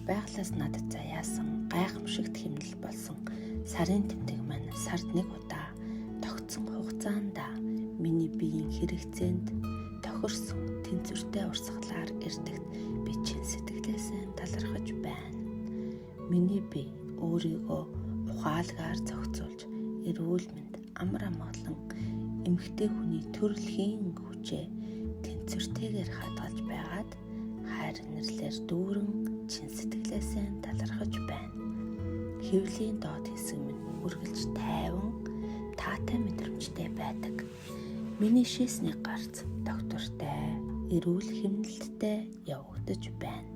Байгалиас надад заяасан гайхамшигт хэмнэл болсон сарын тэмдэг маань сард нэг удаа тогтсон хугацаанд миний биеийн хэрэгцээнд тохирсон тэнцвэртэй урсгалаар ирдэгт би чин сэтгэлээсээ талархаж байна. Миний бие өөрийгөө ухаалгаар зохицуулж эрүүл мэнд амар амгалан эмэгтэй хүний төрөлхийн хүчээ тэнцвэртэйгээр хадгалж байгаад хайр инэрлээр дүүрэн чин сэтгэлээсээ талархаж байна. Хэвлийн доод хэсэг минь үргэлж тайван таатай мэдрэмжтэй байдаг. Миний шээсний гарц доктортай эрүүл хэмнэлттэй явагдаж байна.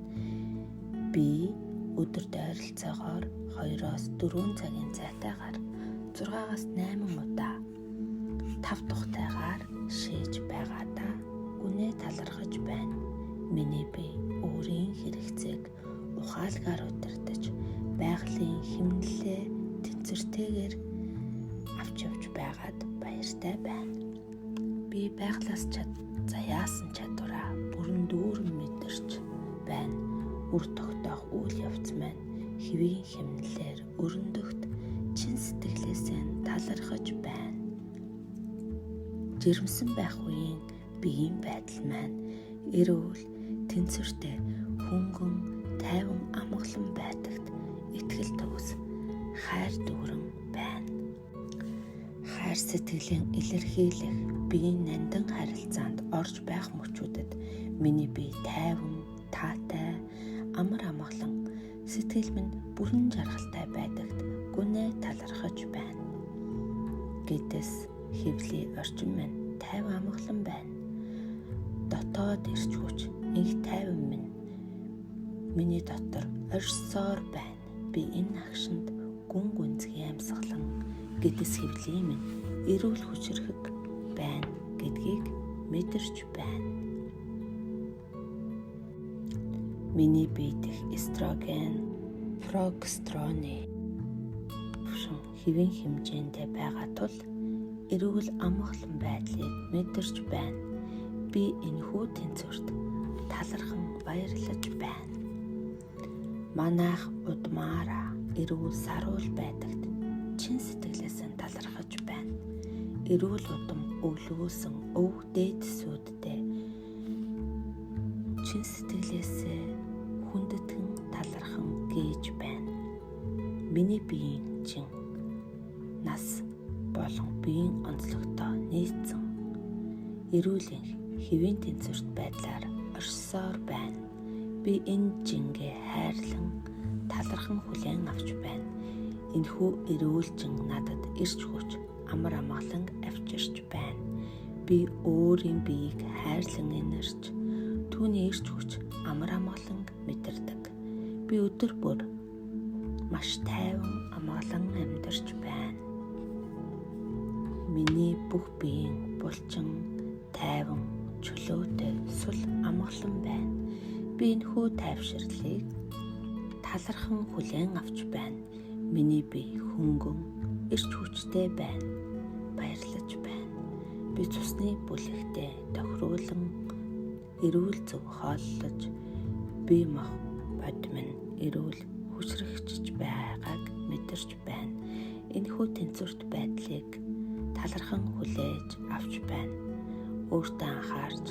Би өдөрт ойролцоогоор 2-4 цагийн зайтайгаар 6-аас 8 удаа 5 тухтайгаар шээж байгаадаа гүнээ талархаж байна. Миний бие өөрийн хэрэгцээг ухаалгаар удирдах, байгалийн хэмнэлээ тэнцвэртэйгээр авч явж байгаад баяртай байна. Би байгалиас заяасан чадвараа бүрэн дүүрэн мэдэрч байна. Үр тогтоох үйл явц маань хэвийн хэмнэлээр өрөндөгт чин сэтгэлээсээ талархаж байна. Жирэмсэн байх үеийн биеийн байдал маань эрүүл, тэнцвэртэй, хөнгөн, тайван амгалан байдагт итгэл төгс хайр дүүрэн байна. Хайр сэтгэлийн илэрхийлэх биеийн нандин харилцаанд орж байх мөчүүдэд миний бие тайван, таатай, амар амгалан, сэтгэл минь бүрэн жаргалтай байдагт гүнээ талархаж байна. Гэдэс хэвлийн орчин минь тайван амгалан байна. Дотоод эрч хүч инх тайван минь миний дотор оршсоор байна. Би энэ агшинд гүн гүнзгий амьсгалан гэдэс хэвлийн минь эрүүл хүчирхэг байна гэдгийг мэдэрч байна. Миний бие дэх эстроген, прогестероны түвшин хэвийн хэмжээндээ байгаа тул эрүүл амгалан байдлыг мэдэрч байна. Би энэхүү тэнцвэрт талархан баярлаж байна. Манайх удмаараа эрүүл саруул байдагт чин сэтгэлээсээ талархаж байна. Эрүүл удам өвлөвүүлсэн өв дээд сүудтэй чин сэтгэлээсээ хүндэтгэн талархан гээж байна. Миний биеийн чин нас болон биеийн онцлогтой нийцсэн эрүүл энх хэвийн тэнцвэрт байдлаар оршсоор байна. Би энэ жингээ хайрлан талархан хүлээн авч байна. Энэхүү эрүүл жин надад эрч хүч, амар амгалан авчирч байна. Би өөрийн биеийг хайрлан инэрч түүний эрч хүч, амар амгаланг мэдэрдэг. Би өдөр бүр маш тайван амгалан амьдарч байна. Миний бүх биеийн булчин тайван, чөлөөтэй, сул амгалан байна. Би энэхүү тайвширлыг талархан хүлээн авч байна. Миний бие хөнгөн, эрч хүчтэй байна. Баярлаж байна. Би цусны бүлэгтээ тохируулан эрүүл зөв хооллож бие мах бод минь эрүүл хүчрхэгчж байгааг мэдэрч байна. Энэхүү тэнцвэрт байдлыг талархан хүлээж авч байна. Өөртөө анхаарч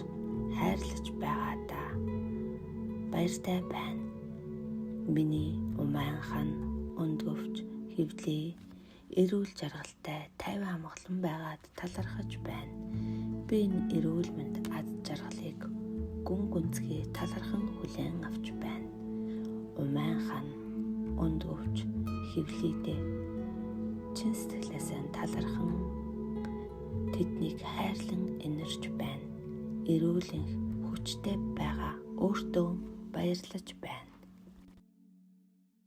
хайрлаж байгаадаа баяртай байна. Миний умайн хан, өндгөвч, хэвлээ, эрүүл жаргалтай, тайван амгалан байгаад талархаж байна. Би энэ эрүүл мэнд аз жаргалыг гүн гүнзгий талархан хүлээн авч байна. Умайн хан, өндгөвч, хэвлийдээ чин сэтгэлээсээ талархан тэднийг хайрлан инэрч байна. Эрүүл энх хүчтэй байгаа өөртөө баярлаж байна.